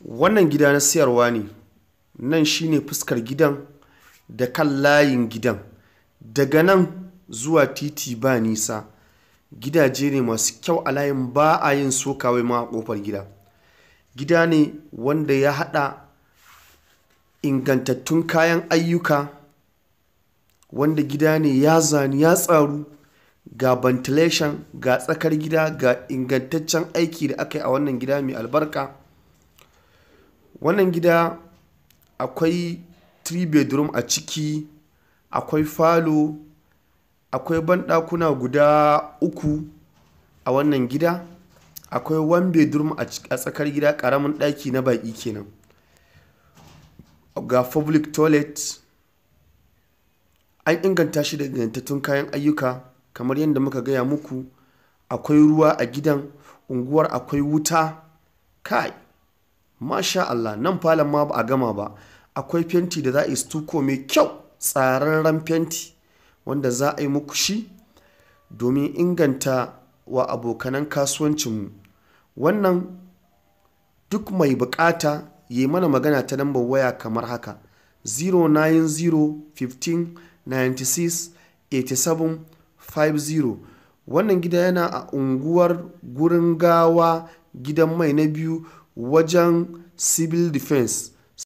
Wannan gida na siyarwa ne. Nan shine fuskar gidan da kan layin gidan. Daga nan zuwa titi ba nisa. Gidaje ne masu kyau a layin, ba a yin sokawai ma a ƙofar gida. Gida ne wanda ya haɗa ingantattun kayan ayyuka, wanda gida ne ya zani ya tsaru, ga ventilation, ga tsakar gida, ga ingantaccen aiki da aka yi a wannan gida mai albarka. Wannan gida akwai 3 bedroom a ciki, akwai falo, akwai banɗakuna guda uku a wannan gida. Akwai 1 bedroom a tsakar gida, ƙaramin ɗaki na baƙi kenan. Ga public toilet. An inganta shi da ingantattun kayan ayyuka kamar yadda muka gaya muku. Akwai ruwa a gidan, unguwar akwai wuta. Kai, masha Allah, nan falon ma ba a gama ba. Akwai fenti da za a yi stucco mai kyau, tsararren fenti wanda za a yi muku shi domin inganta wa abokanan kasuwancinmu. Wannan duk mai bukata yi mana magana ta lambar waya kamar haka: 090 15 96 87 50. Wannan gida yana a unguwar Gurin Gawa, gidan mai na biyu wajen Civil Defense.